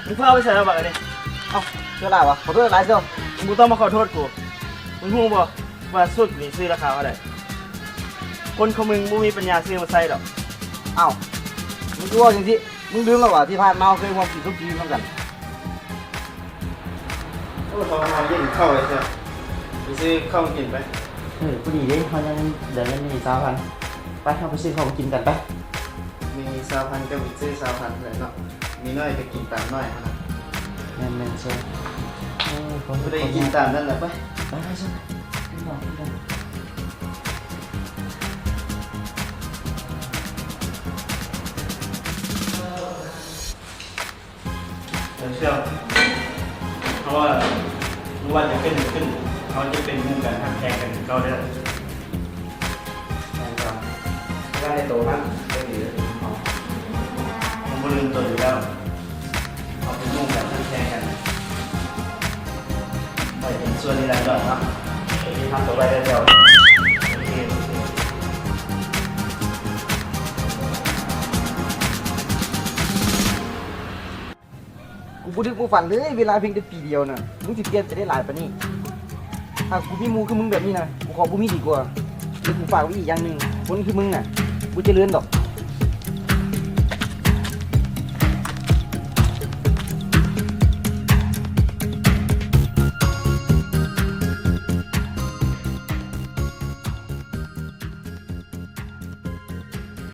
ມຶງພາໄປໃສລະບັກອັນນີ້? ເອົ້າ ເຈົ້າຫຼາຍວະ ຂໍໂທດຫຼາຍເຈົ້າ. ມຶງບໍ່ຕ້ອງມາຂໍໂທດກູ ມຶງຮູ້ບໍ່ວ່າຊຸດນີ້ຊື້ລາຄາເທົ່າໃດ? ຄົນຂອງມຶງບໍ່ມີປັນຍາຊື້ມາໃຊ້ດອກ. ເອົ້າ ມຶງຄືເວົ້າຈັ່ງຊີ້? ມຶງລືມແລ້ວຫວາ ທີ່ຜ່ານມາເຮົາເຄີຍຮ່ວມກິນສຸກີນຳກັນ? ໂອ້ ທ້ອງເຮົາຢາກກິນເຂົ້າເລີຍເຈົ້າ ໄປຊື້ເຂົ້າກິນໄປ. ເອີ ພໍດີເດ້ ເຮົາຍັງເຫຼືອເງິນຢູ່ຊາວພັນ ໄປ ເຮົາໄປຊື້ເຂົ້າກິນກັນໄປ. ມີຊາວພັນກໍໄປຊື້ຊາວພັນເລີຍເນາະ ມີໜ້ອຍກໍກິນຕາມໜ້ອຍຫັ້ນນະ. ແມ່ນໆ ເຈົ້າ ເອີ ຜູ້ໃດກິນຕາມນັ້ນແຫຼະ ໄປ ໄປໆ ເຈົ້າ ກິນກ່ອນ ກິນກ່ອນ. ເອີ ເຊື່ອ ເພາະວ່າບໍ່ວ່າຈະເປັນຂຶ້ນ ເຮົາຈະເປັນໝູ່ກັນຮັກແພງກັນຄືເກົ່າເດີ. ແມ່ນບໍ່? ເວລາໃນໂຕມັນກໍດີເດີ ເຮົາບໍ່ລືມຕົນຢູ່ແລ້ວ. ເຮົາເປັນໝູ່ກັນ ຮັກແພງກັນ ໄວ້ເປັນສ່ວນທີ່ລະດອນເນາະ ທີ່ຮັກເອົາໄວ້ແລ້ວ. ໂອເຄ ໂອເຄ. ກູບໍ່ນຶກບໍ່ຝັນເລີຍ ເວລາພຽງແຕ່ປີດຽວນະ ມຶງຊິປ່ຽນໄປໄດ້ຫຼາຍປານນີ້. ຖ້າກູມີໝູ່ຄືມຶງແບບນີ້ນະ ກູຂໍບໍ່ມີດີກວ່າ. ແລະ ກູຝາກໄວ້ອີກຢ່າງໜຶ່ງ ຄົນຄືມຶງນະ ບໍ່ຈະເລີນດອກ.